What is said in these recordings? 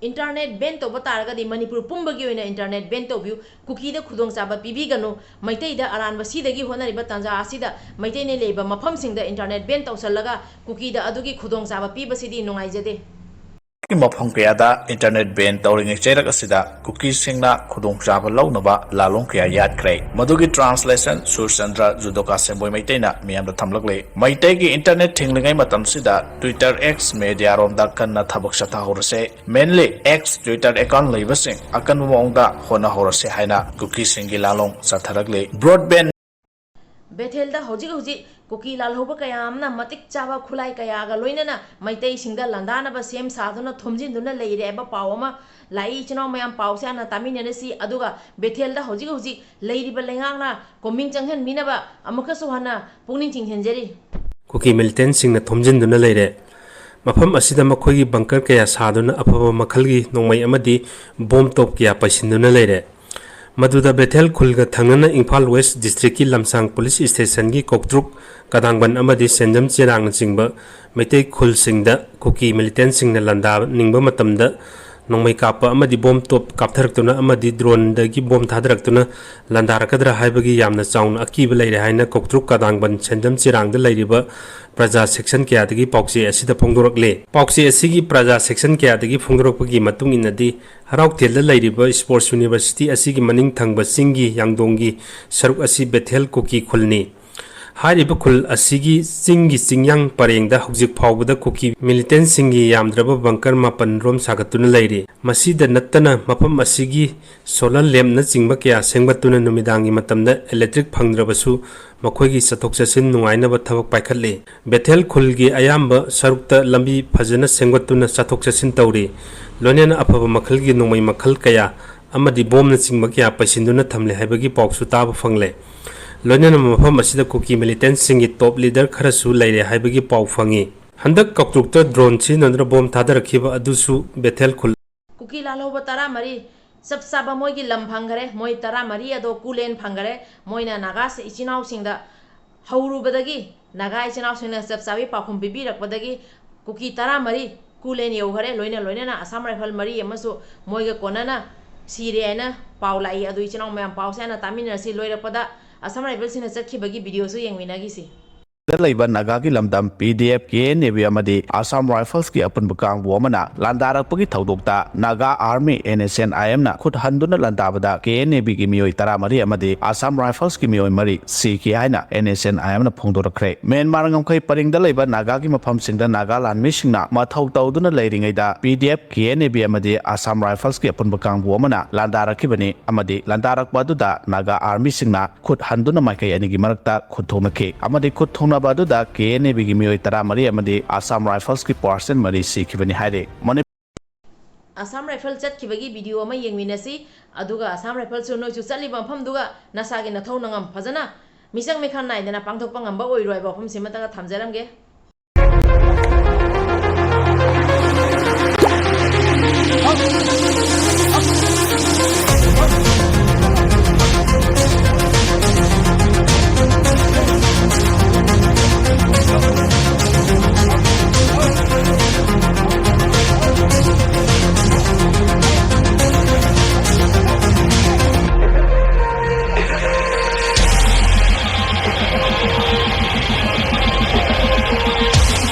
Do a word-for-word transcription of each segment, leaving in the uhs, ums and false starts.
Internet ban ꯇꯧꯕ ꯇꯥꯔꯒꯗꯤ ꯃꯅꯤꯄꯨꯔ ꯄꯨꯝꯕꯒꯤ ꯑꯣꯏꯅ internet ban ꯇꯧꯕꯤꯌꯨ꯫ ꯀꯨꯀꯤꯗ ꯈꯨꯗꯣꯡꯆꯥꯕ ꯄꯤꯕꯤꯒꯅꯨ꯫ ꯃꯩꯇꯩꯗ ꯑꯔꯥꯟꯕ ꯁꯤꯗꯒꯤ ꯍꯣꯠꯅꯔꯤꯕ ꯇꯥꯟꯖꯥ ꯑꯁꯤꯗ ꯃꯩꯇꯩꯅ ꯂꯩꯕ ꯃꯐꯝꯁꯤꯡꯗ internet ban ꯇꯧꯁꯜꯂꯒ ꯀꯨꯀꯤꯗ ꯑꯗꯨꯒꯤ ꯈꯨꯗꯣꯡꯆꯥꯕ ꯄꯤꯕꯁꯤꯗꯤ ꯅꯨꯡꯉꯥꯏꯖꯗꯦ꯫ ꯃꯐꯝ ꯀꯌꯥꯗ internet ban ꯇꯧꯔꯤꯉꯩ ꯆꯩꯔꯛ ꯑꯁꯤꯗ ꯀꯨꯀꯤꯁꯤꯡꯅ ꯈꯨꯗꯣꯡꯆꯥꯕ ꯂꯧꯅꯕ ꯂꯥꯂꯣꯡ ꯀꯌꯥ ꯌꯥꯠꯈ꯭ꯔꯦ꯫ ꯃꯗꯨꯒꯤ translation ꯁꯨꯔꯆꯟꯗ꯭ꯔ ꯖꯨꯗꯣꯀꯥ ꯁꯦꯝꯕꯣꯏ ꯃꯩꯇꯩꯅ ꯃꯤꯌꯥꯝꯗ ꯊꯝꯂꯛꯂꯤ꯫ ꯃꯩꯇꯩꯒꯤ internet ꯊꯤꯡꯂꯤꯉꯩ ꯃꯇꯝꯁꯤꯗ Twitter X media ꯔꯣꯝꯗ ꯀꯟꯅ ꯊꯕꯛ ꯆꯠꯊꯍꯧꯔꯁꯦ꯫ Mainly X Twitter account ꯂꯩꯕꯁꯤꯡ ꯑꯀꯟꯕ ꯃꯑꯣꯡꯗ ꯍꯣꯠꯅꯍꯧꯔꯁꯦ ꯍꯥꯏꯅ ꯀꯨꯀꯤꯁꯤꯡꯒꯤ ꯂꯥꯂꯣꯡ ꯆꯠꯊꯔꯛꯂꯤ꯫ Broadband ꯕꯦꯊꯦꯜꯗ ꯍꯧꯖꯤꯛ ꯍꯧꯖꯤꯛ ꯀꯨꯀꯤ ꯂꯥꯜꯍꯧꯕ ꯀꯌꯥ ꯑꯃꯅ ꯃꯇꯤꯛ ꯆꯥꯕ ꯈꯨꯠꯂꯥꯏ ꯀꯌꯥꯒ ꯂꯣꯏꯅꯅ ꯃꯩꯇꯩꯁꯤꯡꯗ ꯂꯥꯟꯗꯥꯅꯕ ꯁꯦꯝ ꯁꯥꯗꯨꯅ ꯊꯣꯝꯖꯤꯟꯗꯨꯅ ꯂꯩꯔꯦ ꯍꯥꯏꯕ ꯄꯥꯎ ꯑꯃ ꯂꯥꯛꯏ꯫ ꯏꯆꯤꯟ ꯏꯅꯥꯎ ꯃꯌꯥꯝ, ꯄꯥꯎꯁꯦ ꯍꯥꯟꯅ ꯇꯥꯃꯤꯟꯅꯔꯁꯤ꯫ ꯑꯗꯨꯒ ꯕꯦꯊꯦꯜꯗ ꯍꯧꯖꯤꯛ ꯍꯧꯖꯤꯛ ꯂꯩꯔꯤꯕ ꯂꯩꯉꯥꯛꯅ ꯀꯣꯃꯤꯡ ꯆꯪꯍꯟꯕꯤꯅꯕ ꯑꯃꯨꯛꯀꯁꯨ ꯍꯟꯅ ꯄꯨꯛꯅꯤꯡ ꯆꯤꯡꯁꯤꯟꯖꯔꯤ꯫ ꯀꯨꯀꯤ militantꯁꯤꯡꯅ ꯊꯣꯝꯖꯤꯟꯗꯨꯅ ꯂꯩꯔꯦ꯫ ꯃꯐꯝ ꯑꯁꯤꯗ ꯃꯈꯣꯏꯒꯤ bunker ꯀꯌꯥ ꯁꯥꯗꯨꯅ ꯑꯐꯕ ꯃꯈꯜꯒꯤ ꯅꯣꯡꯃꯩ ꯑꯃꯗꯤ bomb ꯇꯣꯞ ꯀꯌꯥ ꯄꯩꯁꯤꯟꯗꯨꯅ ꯂꯩꯔꯦ꯫ ꯃꯗꯨꯗ ꯕꯦꯊꯦꯜ ꯈꯨꯜꯒ ꯊꯪꯅꯅ ꯏꯝꯐꯥꯜ West districtꯀꯤ ꯂꯝꯁꯥꯡ police stationꯒꯤ ꯀꯣꯛꯇ꯭ꯔꯨꯛ ꯀꯗꯥꯡꯕꯟ ꯑꯃꯗꯤ ꯁꯦꯟꯖꯝ ꯆꯦꯔꯥꯡꯅꯆꯤꯡꯕ ꯃꯩꯇꯩ ꯈꯨꯜꯁꯤꯡꯗ ꯀꯨꯀꯤ militantꯁꯤꯡꯅ ꯂꯥꯟꯗꯥꯅꯤꯡꯕ ꯃꯇꯝꯗ ꯅꯣꯡꯃꯩ ꯀꯥꯞꯄ ꯑꯃꯗꯤ bomb ꯇꯣꯞ ꯀꯥꯞꯊꯔꯛꯇꯨꯅ ꯑꯃꯗꯤ droneꯗꯒꯤ bomb ꯊꯥꯗꯔꯛꯇꯨꯅ ꯂꯥꯟꯗꯥꯔꯛꯀꯗ꯭ꯔꯥ ꯍꯥꯏꯕꯒꯤ ꯌꯥꯝꯅ ꯆꯥꯎꯅ ꯑꯀꯤꯕ ꯂꯩꯔꯦ ꯍꯥꯏꯅ ꯀꯣꯛꯇ꯭ꯔꯨꯛ ꯀꯗꯥꯡꯕꯟ ꯁꯦꯟꯖꯝ ꯆꯦꯔꯥꯡꯗ ꯂꯩꯔꯤꯕ ꯄ꯭ꯔꯖꯥ section ꯀꯌꯥꯗꯒꯤ ꯄꯥꯎꯆꯦ ꯑꯁꯤꯗ ꯐꯣꯡꯗꯣꯔꯛꯂꯦ꯫ ꯄꯥꯎꯆꯦ ꯑꯁꯤꯒꯤ ꯄ꯭ꯔꯖꯥ section ꯀꯌꯥꯗꯒꯤ ꯐꯣꯡꯗꯣꯔꯛꯄꯒꯤ ꯃꯇꯨꯡ ꯏꯟꯅꯗꯤ, ꯍꯔꯥꯎꯊꯦꯜꯗ ꯂꯩꯔꯤꯕ sports university ꯑꯁꯤꯒꯤ ꯃꯅꯤꯡ ꯊꯪꯕ ꯆꯤꯡꯒꯤ ꯌꯥꯡꯗꯣꯡꯒꯤ ꯁꯔꯨꯛ ꯑꯁꯤ ꯕꯦꯊꯦꯜ ꯀꯨꯀꯤ ꯈꯨꯜꯅꯤ꯫ ꯍꯥꯏꯔꯤꯕ ꯈꯨꯜ ꯑꯁꯤꯒꯤ ꯆꯤꯡꯒꯤ ꯆꯤꯡꯌꯥꯡ ꯄꯔꯦꯡꯗ ꯍꯧꯖꯤꯛ ꯐꯥꯎꯕꯗ ꯀꯨꯀꯤ militantꯁꯤꯡꯒꯤ ꯌꯥꯝꯗ꯭ꯔꯕ bunker ꯃꯥꯄꯟ ꯔꯣꯝ ꯁꯥꯒꯠꯇꯨꯅ ꯂꯩꯔꯤ꯫ ꯃꯁꯤꯗ ꯅꯠꯇꯅ ꯃꯐꯝ ꯑꯁꯤꯒꯤ solar lampꯅꯆꯤꯡꯕ ꯀꯌꯥ ꯁꯦꯝꯒꯠꯇꯨꯅ ꯅꯨꯃꯤꯗꯥꯡꯒꯤ ꯃꯇꯝꯗ electric ꯐꯪꯗ꯭ꯔꯕꯁꯨ ꯃꯈꯣꯏꯒꯤ ꯆꯠꯊꯣꯛ ꯆꯠꯁꯤꯟ ꯅꯨꯡꯉꯥꯏꯅꯕ ꯊꯕꯛ ꯄꯥꯏꯈꯠꯂꯤ꯫ ꯕꯦꯊꯦꯜ ꯈꯨꯜꯒꯤ ꯑꯌꯥꯝꯕ ꯁꯔꯨꯛꯇ ꯂꯝꯕꯤ ꯐꯖꯅ ꯁꯦꯝꯒꯠꯇꯨꯅ ꯆꯠꯊꯣꯛ ꯆꯠꯁꯤꯟ ꯇꯧꯔꯤ꯫ ꯂꯣꯏꯅꯅ ꯑꯐꯕ ꯃꯈꯜꯒꯤ ꯅꯣꯡꯃꯩ ꯃꯈꯜ ꯀꯌꯥ ꯑꯃꯗꯤ bombꯅꯆꯤꯡꯕ ꯀꯌꯥ ꯄꯩꯁꯤꯟꯗꯨꯅ ꯊꯝꯂꯦ ꯍꯥꯏꯕꯒꯤ ꯄꯥꯎꯁꯨ ꯇꯥꯕ ꯐꯪꯂꯦ꯫ ꯂꯣꯏꯅꯅ ꯃꯐꯝ ꯑꯁꯤꯗ ꯀꯨꯀꯤ militantꯁꯤꯡꯒꯤ top leader ꯈꯔꯁꯨ ꯂꯩꯔꯦ ꯍꯥꯏꯕꯒꯤ ꯄꯥꯎ ꯐꯪꯉꯤ꯫ ꯍꯟꯗꯛ ꯀꯧꯇ꯭ꯔꯨꯛꯇ drone ꯁꯤꯖꯤꯟꯅꯗꯨꯅ bomb ꯊꯥꯗꯔꯛꯈꯤꯕ ꯑꯗꯨꯁꯨ ꯕꯦꯊꯦꯜ ꯈꯨꯜ ꯀꯨꯀꯤ ꯂꯥꯜꯍꯧꯕ ꯇꯔꯥꯃꯔꯤ, ꯆꯞ ꯆꯥꯕ ꯃꯣꯏꯒꯤ ꯂꯝ ꯐꯪꯈꯔꯦ꯫ ꯃꯣꯏ ꯇꯔꯥꯃꯔꯤ ꯑꯗꯣ ꯀꯨꯂꯦꯟ ꯐꯪꯈꯔꯦ꯫ ꯃꯣꯏꯅ ꯅꯥꯒꯥ ꯏꯆꯤꯟ ꯏꯅꯥꯎꯁꯤꯡꯗ ꯍꯧꯔꯨꯕꯗꯒꯤ, ꯅꯥꯒꯥ ꯏꯆꯤꯟ ꯏꯅꯥꯎꯁꯤꯡꯅ ꯆꯞ ꯆꯥꯕꯤ ꯄꯥꯎꯈꯨꯝ ꯄꯤꯕꯤꯔꯛꯄꯗꯒꯤ ꯀꯨꯀꯤ ꯇꯔꯥꯃꯔꯤ ꯀꯨꯂꯦꯟ ꯌꯧꯈꯔꯦ꯫ ꯂꯣꯏꯅ ꯂꯣꯏꯅꯅ ꯑꯁꯥꯝ ꯔꯥꯏꯐꯜ ꯃꯔꯤ ꯑꯃꯁꯨ ꯃꯣꯏꯒ ꯀꯣꯟꯅꯅ ꯁꯤꯔꯦ ꯍꯥꯏꯅ ꯄꯥꯎ ꯂꯥꯛꯏ꯫ ꯑꯗꯨ ꯏꯆꯤꯜ ꯏꯅꯥꯎ ꯃꯌꯥꯝ, ꯄꯥꯎꯁꯦ ꯍꯥꯟꯅ ꯇꯥꯃꯤꯟꯅꯔꯁꯤ꯫ ꯂꯣꯏꯔꯛꯄꯗ ꯑꯁꯥꯝ ꯔꯥꯏꯐꯜꯁꯤꯅ ꯆꯠꯈꯤꯕꯒꯤ ꯚꯤꯗꯤꯑꯣꯁꯨ ꯌꯦꯡꯃꯤꯟꯅꯈꯤꯁꯤ꯫ ꯗ ꯂꯩꯕ ꯅꯥꯒꯥꯒꯤ ꯂꯝꯗꯝ P D F, K N A B ꯑꯃꯗꯤ ꯑꯁꯥꯝ ꯔꯥꯏꯐꯜꯁꯀꯤ ꯑꯄꯨꯟꯕ ꯀꯥꯡꯕꯨ ꯑꯃꯅ ꯂꯥꯟꯗꯥꯔꯛꯄꯒꯤ ꯊꯧꯗꯣꯛꯇ Naga army, N S N I ꯑꯦꯝꯅ ꯈꯨꯠ ꯍꯟꯗꯨꯅ ꯂꯥꯟꯗꯥꯕꯗ ꯀꯦ ꯑꯦꯟ ꯑꯦ ꯕꯤꯒꯤ ꯃꯤꯑꯣꯏ ꯇꯔꯥꯃꯔꯤ ꯑꯃꯗꯤ ꯑꯁꯥꯝ ꯔꯥꯏꯐꯜꯁꯀꯤ ꯃꯤꯑꯣꯏ ꯃꯔꯤ ꯁꯤꯈꯤ ꯍꯥꯏꯅ ꯑꯦꯟ ꯑꯦꯁ ꯑꯦꯟ ꯑꯥꯏ ꯑꯦꯝꯅ ꯐꯣꯡꯗꯣꯔꯛꯈ꯭ꯔꯦ꯫ ꯃ꯭ꯌꯥꯟꯃꯥꯔ ꯉꯝꯈꯩ ꯄꯔꯤꯡꯗ ꯂꯩꯕ ꯅꯥꯒꯥꯒꯤ ꯃꯐꯝꯁꯤꯡꯗ ꯅꯥꯒꯥ ꯂꯥꯟꯃꯤꯁꯤꯡꯅ ꯃꯊꯧ ꯇꯧꯗꯨꯅ ꯂꯩꯔꯤꯉꯩꯗ P D F, K N A B ꯑꯃꯗꯤ ꯑꯁꯥꯝ ꯔꯥꯏꯐꯜꯁꯀꯤ ꯑꯄꯨꯟꯕ ꯀꯥꯡꯕꯨ ꯑꯃꯅ ꯂꯥꯟꯗꯥꯔꯛꯈꯤꯕꯅꯤ ꯑꯃꯗꯤ ꯂꯥꯟꯗꯥꯔꯛꯄ ꯑꯗꯨꯗ ꯅꯥꯒꯥ ꯑꯥꯔꯃꯤꯁꯤꯡꯅ ꯈꯨꯠ ꯍꯟꯗꯨꯅ ꯃꯥꯏꯀꯩ ꯑꯅꯤꯒꯤ ꯃꯔꯛꯇ ꯈꯨꯠ ꯊꯣꯛꯅꯈꯤ ꯑꯃꯗꯤ ꯈꯨꯠ ꯊꯣꯛꯅꯕ ꯑꯗꯨꯗ ꯀꯦ ꯑꯦꯟ ꯑꯦ ꯕꯤꯒꯤ ꯃꯤꯑꯣꯏ ꯇꯔꯥꯃꯔꯤ ꯑꯃꯗꯤ ꯑꯁꯥꯝ ꯔꯥꯏꯐꯜꯁꯀꯤ ꯄꯥꯔꯁꯟ ꯃꯔꯤ ꯁꯤꯈꯤꯕꯅꯤ ꯍꯥꯏꯔꯤ꯫ ꯃꯅꯤ- ꯑꯁꯥꯝ ꯔꯥꯏꯐꯜ ꯆꯠꯈꯤꯕꯒꯤ ꯚꯤꯗꯤꯑꯣ ꯑꯃ ꯌꯦꯡꯃꯤꯟꯅꯁꯤ꯫ ꯑꯗꯨꯒ ꯑꯁꯥꯝ ꯔꯥꯏꯐꯜꯁꯨ ꯅꯣꯏꯁꯨ ꯆꯠꯂꯤꯕ ꯃꯐꯝꯗꯨꯒ ꯅꯁꯥꯒꯤ ꯅꯊꯧ ꯅꯉꯝ ꯐꯖꯅ ꯃꯤꯆꯪ ꯃꯤꯈꯥ ꯅꯥꯏꯗꯅ ꯄꯥꯡꯊꯣꯛꯄ ꯉꯝꯕ ꯑꯣꯏꯔꯣ ꯍꯥꯏꯕ ꯋꯥꯐꯝꯁꯤꯃꯇꯒ ꯊꯝꯖꯔꯝꯒꯦ꯫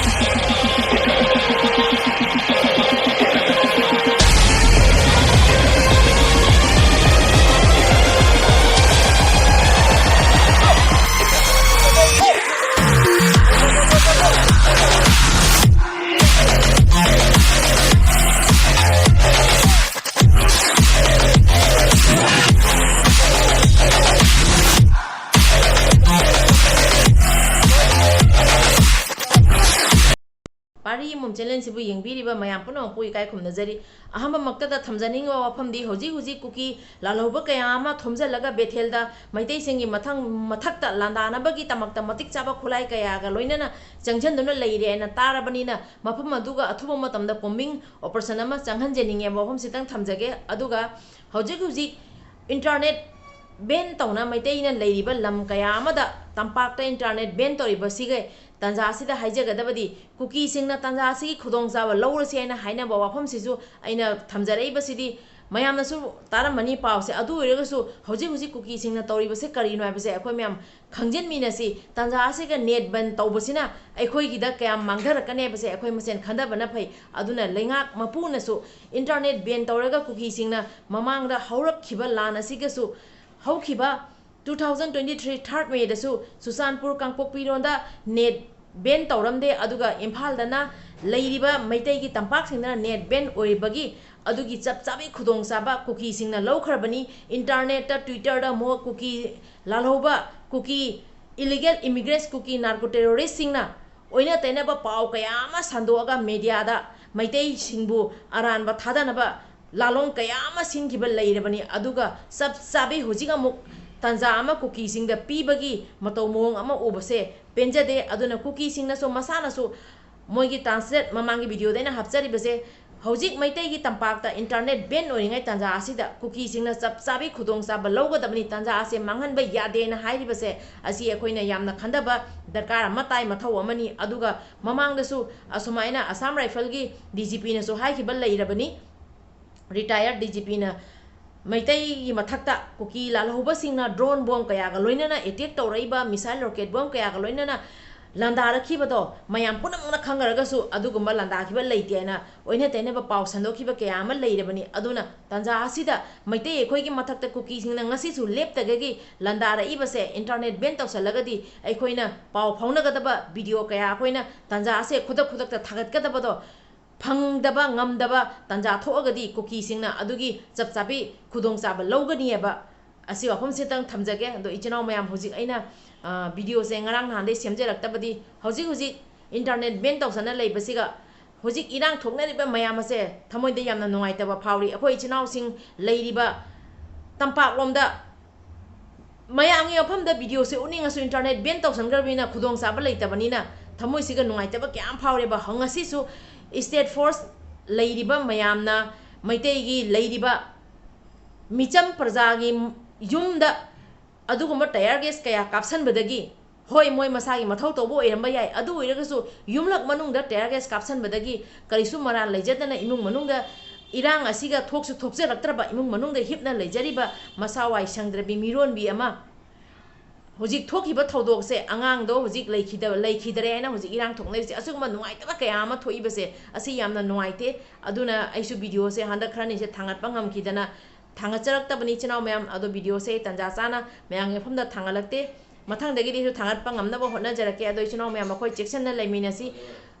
ꯄꯥꯔꯤ ꯑꯃꯃꯝ ꯆꯦꯅꯦꯜꯁꯤꯕꯨ ꯌꯦꯡꯕꯤꯔꯤꯕ ꯃꯌꯥꯝ ꯄꯨꯝꯅꯃꯛꯄꯨ ꯏꯀꯥꯏ ꯈꯨꯝꯅꯖꯔꯤ꯫ ꯑꯍꯥꯟꯕꯃꯛꯇꯗ ꯊꯝꯖꯅꯤꯡꯕ ꯋꯥꯐꯝꯗꯤ, ꯍꯧꯖꯤꯛ ꯍꯧꯖꯤꯛ ꯀꯨꯀꯤ ꯂꯥꯜꯍꯧꯕ ꯀꯌꯥ ꯑꯃ ꯊꯣꯝꯖꯤꯜꯂꯒ ꯕꯦꯊꯦꯜꯗ ꯃꯩꯇꯩꯁꯤꯡꯒꯤ ꯃꯊꯪ ꯃꯊꯛꯇ ꯂꯥꯟꯗꯥꯅꯕꯒꯤ ꯇꯃꯛꯇ ꯃꯇꯤꯛ ꯆꯥꯕ ꯈꯨꯠꯂꯥꯏ ꯀꯌꯥꯒ ꯂꯣꯏꯅꯅ ꯆꯪꯁꯤꯟꯗꯨꯅ ꯂꯩꯔꯦ ꯍꯥꯏꯅ ꯇꯥꯔꯕꯅꯤꯅ, ꯃꯐꯝ ꯑꯗꯨꯒ ꯑꯊꯨꯕ ꯃꯇꯝꯗ ꯀꯣꯝꯕꯤꯡ ꯑꯣꯄꯔꯦꯁꯟ ꯑꯃ ꯆꯪꯍꯟꯖꯅꯤꯡꯉꯦ ꯍꯥꯏꯕ ꯋꯥꯐꯝꯁꯤꯇꯪ ꯊꯝꯖꯒꯦ꯫ ꯑꯗꯨꯒ ꯍꯧꯖꯤꯛ ꯍꯧꯖꯤꯛ ꯏꯟꯇꯔꯅꯦꯠ ꯕꯦꯟ ꯇꯧꯅ ꯃꯩꯇꯩꯅ ꯂꯩꯔꯤꯕ ꯂꯝ ꯀꯌꯥ ꯑꯃꯗ ꯇꯝꯄꯥꯛꯇ ꯏꯟꯇꯔꯅꯦꯠ ꯕꯦꯟ ꯇꯧꯔꯤꯕꯁꯤꯒ ꯇꯥꯟꯖꯥ ꯑꯁꯤꯗ ꯍꯥꯏꯖꯒꯗꯕꯗꯤ, ꯀꯨꯀꯤꯁꯤꯡꯅ ꯇꯥꯟꯖꯥ ꯑꯁꯤꯒꯤ ꯈꯨꯗꯣꯡꯆꯥꯕ ꯂꯧꯔꯁꯦ ꯍꯥꯏꯅ ꯍꯥꯏꯅꯕ ꯋꯥꯐꯝꯁꯤꯁꯨ ꯑꯩꯅ ꯊꯝꯖꯔꯛꯏꯕꯁꯤꯗꯤ, ꯃꯌꯥꯝꯅꯁꯨ ꯇꯥꯔꯝꯃꯅꯤ ꯄꯥꯎꯁꯦ꯫ ꯑꯗꯨ ꯑꯣꯏꯔꯒꯁꯨ ꯍꯧꯖꯤꯛ ꯍꯧꯖꯤꯛ ꯀꯨꯀꯤꯁꯤꯡꯅ ꯇꯧꯔꯤꯕꯁꯦ ꯀꯔꯤꯅꯣ ꯍꯥꯏꯕꯁꯦ ꯑꯩꯈꯣꯏ ꯃꯌꯥꯝ ꯈꯪꯖꯤꯟꯃꯤꯟꯅꯁꯤ꯫ ꯇꯥꯟꯖꯥ ꯑꯁꯤꯒ ꯅꯦꯠ ꯕꯟ ꯇꯧꯕꯁꯤꯅ ꯑꯩꯈꯣꯏꯒꯤꯗ ꯀꯌꯥꯝ ꯃꯥꯡꯊꯔꯛꯀꯅꯤ ꯍꯥꯏꯕꯁꯦ ꯑꯩꯈꯣꯏ ꯃꯁꯦꯟ ꯈꯟꯊꯕꯅ ꯐꯩ꯫ ꯑꯗꯨꯅ ꯂꯩꯉꯥꯛ ꯃꯄꯨꯅꯁꯨ ꯏꯟꯇꯔꯅꯦꯠ ꯕꯦꯟ ꯇꯧꯔꯒ ꯀꯨꯀꯤꯁꯤꯡꯅ ꯃꯃꯥꯡꯗ ꯍꯧꯔꯛꯈꯤꯕ ꯂꯥꯟ ꯑꯁꯤꯒꯁꯨ, ꯍꯧꯈꯤꯕ two thousand twenty three third May ꯗꯁꯨ ꯆꯨꯔꯆꯥꯟꯄꯨꯔ ꯀꯥꯡꯄꯣꯛꯄꯤꯔꯣꯝꯗ ꯅꯦꯠ ꯕꯦꯟ ꯇꯧꯔꯝꯗꯦ, ꯑꯗꯨꯒ ꯏꯝꯐꯥꯜꯗꯅ ꯂꯩꯔꯤꯕ ꯃꯩꯇꯩꯒꯤ ꯇꯝꯄꯥꯛꯁꯤꯡꯗꯅ ꯅꯦꯠ ꯕꯦꯟ ꯑꯣꯏꯔꯤꯕꯒꯤ ꯑꯗꯨꯒꯤ ꯆꯞ ꯆꯥꯕꯤ ꯈꯨꯗꯣꯡꯆꯥꯕ ꯀꯨꯀꯤꯁꯤꯡꯅ ꯂꯧꯈ꯭ꯔꯕꯅꯤ꯫ ꯏꯟꯇꯔꯅꯦꯠꯇ, ꯇ꯭ꯋꯤꯇꯔꯗ ꯃꯣ-, ꯀꯨꯀꯤ ꯂꯥꯜꯍꯧꯕ, ꯀꯨꯀꯤ ꯏꯂꯤꯒꯦꯜ ꯏꯃꯤꯒ꯭ꯔꯦꯟꯠꯁ, ꯀꯨꯀꯤ ꯅꯥꯔꯀꯣ ꯇꯦꯔꯣꯔꯤꯁꯁꯤꯡꯅ ꯑꯣꯏꯅ ꯇꯩꯅꯕ ꯄꯥꯎ ꯀꯌꯥ ꯑꯃ ꯁꯟꯗꯣꯛꯑꯒ ꯃꯦꯗꯤꯌꯥꯗ ꯃꯩꯇꯩꯁꯤꯡꯕꯨ ꯑꯔꯥꯟꯕ ꯊꯥꯗꯅꯕ ꯂꯥꯂꯣꯡ ꯀꯌꯥ ꯑꯃ ꯁꯤꯟꯈꯤꯕ ꯂꯩꯔꯕꯅꯤ꯫ ꯑꯗꯨꯒ ꯆꯞ ꯆꯥꯕꯤ ꯍꯧꯖꯤꯛ ꯑꯃꯨꯛ ꯇꯥꯟꯖꯥ ꯑꯃ ꯀꯨꯀꯤꯁꯤꯡꯗ ꯄꯤꯕꯒꯤ ꯃꯇꯧ ꯃꯑꯣꯡ ꯑꯃ ꯎꯕꯁꯦ ꯄꯦꯟꯖꯗꯦ꯫ ꯑꯗꯨꯅ ꯀꯨꯀꯤꯁꯤꯡꯅꯁꯨ ꯃꯁꯥꯅꯁꯨ ꯃꯣꯏꯒꯤ ꯇ꯭ꯔꯥꯟꯁꯂꯦꯠ ꯃꯃꯥꯡꯒꯤ ꯚꯤꯗꯤꯑꯣꯗ ꯑꯩꯅ ꯍꯥꯞꯆꯔꯤꯕꯁꯦ, ꯍꯧꯖꯤꯛ ꯃꯩꯇꯩꯒꯤ ꯇꯝꯄꯥꯛꯇ ꯏꯟꯇꯔꯅꯦꯠ ꯕꯦꯟ ꯑꯣꯏꯔꯤꯉꯩ ꯇꯥꯟꯖꯥ ꯑꯁꯤꯗ ꯀꯨꯀꯤꯁꯤꯡꯅ ꯆꯞ ꯆꯥꯕꯤ ꯈꯨꯗꯣꯡꯆꯥꯕ ꯂꯧꯒꯗꯕꯅꯤ, ꯇꯥꯟꯖꯥ ꯑꯁꯦ ꯃꯥꯡꯍꯟꯕ ꯌꯥꯗꯦꯅ ꯍꯥꯏꯔꯤꯕꯁꯦ ꯑꯁꯤ ꯑꯩꯈꯣꯏꯅ ꯌꯥꯝꯅ ꯈꯟꯊꯕ ꯗꯔꯀꯥꯔ ꯑꯃ ꯇꯥꯏ, ꯃꯊꯧ ꯑꯃꯅꯤ꯫ ꯑꯗꯨꯒ ꯃꯃꯥꯡꯗꯁꯨ ꯑꯁꯨꯃꯥꯏꯅ ꯑꯁꯥꯝ ꯔꯥꯏꯐꯜꯒꯤ ꯗꯤ ꯖꯤ ꯄꯤꯅꯁꯨ ꯍꯥꯏꯈꯤꯕ ꯂꯩꯔꯕꯅꯤ, ꯔꯤꯇꯥꯌꯔ ꯗꯤ ꯖꯤ ꯄꯤꯅ ꯃꯩꯇꯩꯒꯤ ꯃꯊꯛꯇ ꯀꯨꯀꯤ ꯂꯥꯜꯍꯧꯕꯁꯤꯡꯅ ꯗ꯭ꯔꯣꯟ ꯕꯣꯝ ꯀꯌꯥꯒ ꯂꯣꯏꯅꯅ ꯑꯦꯇꯦꯛ ꯇꯧꯔꯛꯏꯕ, ꯃꯤꯁꯥꯏꯜ ꯔꯣꯀꯦꯠ ꯕꯣꯝ ꯀꯌꯥꯒ ꯂꯣꯏꯅꯅ ꯂꯥꯟꯗꯥꯔꯛꯈꯤꯕꯗꯣ ꯃꯌꯥꯝ ꯄꯨꯝꯅꯃꯛꯅ ꯈꯪꯅꯔꯒꯁꯨ ꯑꯗꯨꯒꯨꯝꯕ ꯂꯥꯟꯗꯥꯈꯤꯕ ꯂꯩꯇꯦ ꯍꯥꯏꯅ ꯑꯣꯏꯅ ꯇꯩꯅꯕ ꯄꯥꯎ ꯁꯟꯗꯣꯛꯈꯤꯕ ꯀꯌꯥ ꯑꯃ ꯂꯩꯔꯕꯅꯤ꯫ ꯑꯗꯨꯅ ꯇꯥꯟꯖꯥ ꯑꯁꯤꯗ ꯃꯩꯇꯩ ꯑꯩꯈꯣꯏꯒꯤ ꯃꯊꯛꯇ ꯀꯨꯀꯤꯁꯤꯡꯅ ꯉꯁꯤꯁꯨ ꯂꯦꯞꯇꯒꯒꯤ ꯂꯥꯟꯗꯥꯔꯛꯏꯕꯁꯦ ꯏꯟꯇꯔꯅꯦꯠ ꯕꯦꯟ ꯇꯧꯁꯜꯂꯒꯗꯤ ꯑꯩꯈꯣꯏꯅ ꯄꯥꯎ ꯐꯥꯎꯅꯒꯗꯕ, ꯚꯤꯗꯤꯑꯣ ꯀꯌꯥ ꯑꯩꯈꯣꯏꯅ ꯇꯥꯟꯖꯥ ꯑꯁꯦ ꯈꯨꯗꯛ ꯈꯨꯗꯛꯇ ꯊꯥꯒꯠꯀꯗꯕꯗꯣ ꯐꯪꯗꯕ ꯉꯝꯗꯕ ꯇꯥꯟꯖꯥ ꯊꯣꯛꯑꯒꯗꯤ ꯀꯨꯀꯤꯁꯤꯡꯅ ꯑꯗꯨꯒꯤ ꯆꯞ ꯆꯥꯕꯤ ꯈꯨꯗꯣꯡꯆꯥꯕ ꯂꯧꯒꯅꯤꯑꯕ꯫ ꯑꯁꯤ ꯋꯥꯐꯝꯁꯤꯇꯪ ꯊꯝꯖꯒꯦ꯫ ꯑꯗꯣ ꯏꯆꯤꯟ ꯏꯅꯥꯎ ꯃꯌꯥꯝ, ꯍꯧꯖꯤꯛ ꯑꯩꯅ, ꯑ, ꯚꯤꯗꯤꯑꯣꯁꯦ ꯉꯔꯥꯡ ꯅꯍꯥꯟꯗꯩ ꯁꯦꯝꯖꯔꯛꯇꯕꯗꯤ, ꯍꯧꯖꯤꯛ ꯍꯧꯖꯤꯛ ꯏꯟꯇꯔꯅꯦꯠ ꯕꯦꯟ ꯇꯧꯁꯟꯅ ꯂꯩꯕꯁꯤꯒ ꯍꯧꯖꯤꯛ ꯏꯔꯥꯡ ꯊꯣꯛꯅꯔꯤꯕ ꯃꯌꯥꯝ ꯑꯁꯦ ꯊꯃꯣꯏꯗ ꯌꯥꯝꯅ ꯅꯨꯡꯉꯥꯏꯇꯕ ꯐꯥꯎꯔꯤ꯫ ꯑꯩꯈꯣꯏ ꯏꯆꯤꯟ ꯏꯅꯥꯎꯁꯤꯡ ꯂꯩꯔꯤꯕ ꯇꯝꯄꯥꯛꯂꯣꯝꯗ ꯃꯌꯥꯝꯒꯤ ꯃꯐꯝꯗ ꯚꯤꯗꯤꯑꯣꯁꯦ ꯎꯠꯅꯤꯡꯉꯁꯨ ꯏꯟꯇꯔꯅꯦꯠ ꯕꯦꯟ ꯇꯧꯁꯟꯈ꯭ꯔꯕꯅꯤꯅ ꯈꯨꯗꯣꯡꯆꯥꯕ ꯂꯩꯇꯕꯅꯤꯅ ꯊꯃꯣꯏꯁꯤꯒ ꯅꯨꯡꯉꯥꯏꯇꯕ ꯀꯌꯥ ꯑꯃ ꯐꯥꯎꯔꯦꯕ꯫ ꯉꯁꯤꯁꯨ ꯁ꯭ꯇꯦꯠ ꯐꯣꯔꯁ ꯂꯩꯔꯤꯕ ꯃꯌꯥꯝꯅ ꯃꯩꯇꯩꯒꯤ ꯂꯩꯔꯤꯕ ꯃꯤꯆꯝ ꯄ꯭ꯔꯖꯥꯒꯤ ꯌꯨꯝꯗ ꯑꯗꯨꯒꯨꯝꯕ tear gas ꯀꯌꯥ ꯀꯥꯞꯁꯟꯕꯗꯒꯤ, ꯍꯣꯏ, ꯃꯣꯏ ꯃꯁꯥꯒꯤ ꯃꯊꯧ ꯇꯧꯕ ꯑꯣꯏꯔꯝꯕ ꯌꯥꯏ, ꯑꯗꯨ ꯑꯣꯏꯔꯒꯁꯨ ꯌꯨꯝꯂꯛ ꯃꯅꯨꯡꯗ tear gas ꯀꯥꯞꯁꯟꯕꯗꯒꯤ ꯀꯔꯤꯁꯨ ꯃꯔꯥꯜ ꯂꯩꯖꯗꯅ ꯏꯃꯨꯡ ꯃꯅꯨꯡꯗ ꯏꯔꯥꯡ ꯑꯁꯤꯒ ꯊꯣꯛꯁꯨ ꯊꯣꯛꯆꯔꯛꯇ꯭ꯔꯕ, ꯏꯃꯨꯡ ꯃꯅꯨꯡꯗ ꯍꯤꯞꯅ ꯂꯩꯖꯔꯤꯕ ꯃꯁꯥ ꯋꯥꯏ ꯁꯪꯗ꯭ꯔꯕꯤ ꯃꯤꯔꯣꯟꯕꯤ ꯑꯃ, ꯍꯧꯖꯤꯛ ꯊꯣꯛꯈꯤꯕ ꯊꯧꯗꯣꯛꯁꯦ, ꯑꯉꯥꯡꯗꯣ ꯍꯧꯖꯤꯛ ꯂꯩꯈꯤꯗꯕ, ꯂꯩꯈꯤꯗꯔꯦ ꯍꯥꯏꯅ ꯍꯧꯖꯤꯛ ꯏꯔꯥꯡ ꯊꯣꯛꯅꯔꯤꯁꯦ, ꯑꯁꯤꯒꯨꯝꯕ ꯅꯨꯡꯉꯥꯏꯇꯕ ꯀꯌꯥ ꯑꯃ ꯊꯣꯛꯏꯕꯁꯦ, ꯑꯁꯤ ꯌꯥꯝꯅ ꯅꯨꯡꯉꯥꯏꯇꯦ꯫ ꯑꯗꯨꯅ ꯑꯩꯁꯨ videoꯁꯦ ꯍꯟꯗꯛ ꯈꯔꯅꯤꯁꯦ ꯊꯥꯡꯒꯠꯄ ꯉꯝꯈꯤꯗꯅ ꯊꯥꯡꯒꯠꯆꯔꯛꯇꯕꯅꯤ, ꯏꯆꯤꯟ ꯏꯅꯥꯎ ꯃꯌꯥꯝ꯫ ꯑꯗꯣ videoꯁꯦ ꯇꯟꯖꯥ ꯆꯥꯅ ꯃꯌꯥꯝꯒꯤ ꯃꯐꯝꯗ ꯊꯥꯡꯒꯠꯂꯛꯇꯦ꯫ ꯃꯊꯪꯗꯒꯤꯗꯤ ꯑꯩꯁꯨ ꯊꯥꯡꯒꯠꯄ ꯉꯝꯅꯕ ꯍꯣꯠꯅꯖꯔꯛꯀꯦ꯫ ꯑꯗꯣ ꯏꯆꯤꯟ ꯏꯅꯥꯎ ꯃꯌꯥꯝ, ꯑꯩꯈꯣꯏ ꯆꯦꯛꯁꯤꯟꯅ ꯂꯩꯃꯤꯟꯅꯁꯤ꯫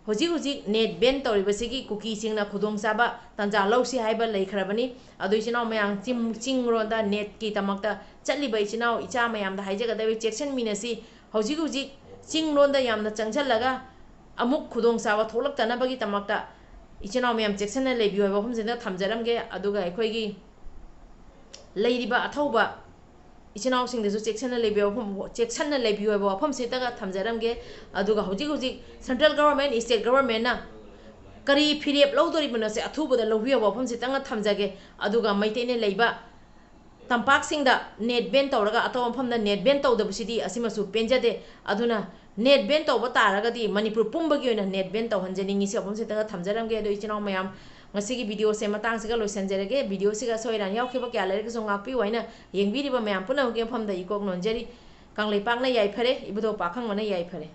ꯍꯧꯖꯤꯛ ꯍꯧꯖꯤꯛ net ban ꯇꯧꯔꯤꯕꯁꯤꯒꯤ ꯀꯨꯀꯤꯁꯤꯡꯅ ꯈꯨꯗꯣꯡꯆꯥꯕ ꯇꯟꯖꯥ ꯂꯧꯁꯤ ꯍꯥꯏꯕ ꯂꯩꯈ꯭ꯔꯕꯅꯤ꯫ ꯑꯗꯣ ꯏꯆꯤꯟ ꯏꯅꯥꯎ ꯃꯌꯥꯝ, ꯆꯤꯡ, ꯆꯤꯡꯔꯣꯝꯗ netꯀꯤꯗꯃꯛꯇ ꯆꯠꯂꯤꯕ ꯏꯆꯤꯟ ꯏꯅꯥꯎ ꯏꯆꯥ ꯃꯌꯥꯝꯗ ꯍꯥꯏꯖꯒꯗꯕ, ꯆꯦꯛꯁꯤꯟꯃꯤꯟꯅꯁꯤ꯫ ꯍꯧꯖꯤꯛ ꯍꯧꯖꯤꯛ ꯆꯤꯡꯂꯣꯝꯗ ꯌꯥꯝꯅ ꯆꯪꯁꯤꯜꯂꯒ ꯑꯃꯨꯛ ꯈꯨꯗꯣꯡꯆꯥꯕ ꯊꯣꯛꯂꯛꯇꯅꯕꯒꯤꯗꯃꯛꯇ ꯏꯆꯤꯟ ꯏꯅꯥꯎ ꯃꯌꯥꯝ ꯆꯦꯛꯁꯤꯟꯅ ꯂꯩꯕꯤꯌꯨ ꯍꯥꯏꯕ ꯋꯥꯐꯝꯁꯤꯗ ꯊꯝꯖꯔꯝꯒꯦ꯫ ꯑꯗꯨꯒ ꯑꯩꯈꯣꯏꯒꯤ ꯂꯩꯔꯤꯕ ꯑꯊꯧꯕ ꯏꯆꯤꯟ ꯏꯅꯥꯎꯁꯤꯡꯗꯁꯨ ꯆꯦꯛꯁꯤꯟꯅ ꯂꯩꯕꯤꯌꯨ ꯋꯥꯐꯝ, ꯆꯦꯛꯁꯤꯟꯅ ꯂꯩꯕꯤꯌꯨ ꯍꯥꯏꯕ ꯋꯥꯐꯝꯁꯤꯇꯒ ꯊꯝꯖꯔꯝꯒꯦ꯫ ꯑꯗꯨꯒ ꯍꯧꯖꯤꯛ ꯍꯧꯖꯤꯛ central government, state governmentꯅ ꯀꯔꯤ ꯐꯤꯔꯦꯞ ꯂꯧꯗꯣꯔꯤꯕꯅꯣꯁꯦ ꯑꯊꯨꯕꯗ ꯂꯧꯕꯤꯌꯨ ꯍꯥꯏꯕ ꯋꯥꯐꯝꯁꯤꯇꯪꯒ ꯊꯝꯖꯒꯦ꯫ ꯑꯗꯨꯒ ꯃꯩꯇꯩꯅ ꯂꯩꯕ ꯇꯝꯄꯥꯛꯁꯤꯡꯗ net ban ꯇꯧꯔꯒ ꯑꯇꯣꯞꯄ ꯃꯐꯝꯗ net ban ꯇꯧꯗꯕꯁꯤꯗꯤ ꯑꯁꯤꯃꯁꯨ ꯄꯦꯟꯖꯗꯦ꯫ ꯑꯗꯨꯅ net ban ꯇꯧꯕ ꯇꯥꯔꯒꯗꯤ ꯃꯅꯤꯄꯨꯔ ꯄꯨꯝꯕꯒꯤ ꯑꯣꯏꯅ net ban ꯇꯧꯍꯟꯖꯅꯤꯡꯉꯤ꯫ ꯁꯤ ꯋꯥꯐꯝꯁꯤꯇꯪꯒ ꯊꯝꯖꯔꯝꯒꯦ꯫ ꯑꯗꯣ ꯏꯆꯤꯟ ꯏꯅꯥꯎ ꯃꯌꯥꯝ, ꯉꯁꯤꯒꯤ videoꯁꯦ ꯃꯇꯥꯡꯁꯤꯒ ꯂꯣꯏꯁꯤꯟꯖꯔꯒꯦ꯫ Videoꯁꯤꯒ ꯑꯁꯣꯏ ꯑꯔꯥꯟ ꯌꯥꯎꯈꯤꯕ ꯀꯌꯥ ꯂꯩꯔꯒꯁꯨ ꯉꯥꯛꯄꯤꯌꯨ ꯍꯥꯏꯅ ꯌꯦꯡꯕꯤꯔꯤꯕ ꯃꯌꯥꯝ ꯄꯨꯝꯅꯃꯛꯀꯤ ꯃꯐꯝꯗ ꯏꯀꯣꯛ ꯅꯣꯟꯖꯔꯤ꯫ ꯀꯪꯂꯩꯄꯥꯛꯅ ꯌꯥꯏꯐꯔꯦ, ꯏꯕꯨꯙꯧ ꯄꯥꯈꯪꯕꯅ ꯌꯥꯏꯐꯔꯦ꯫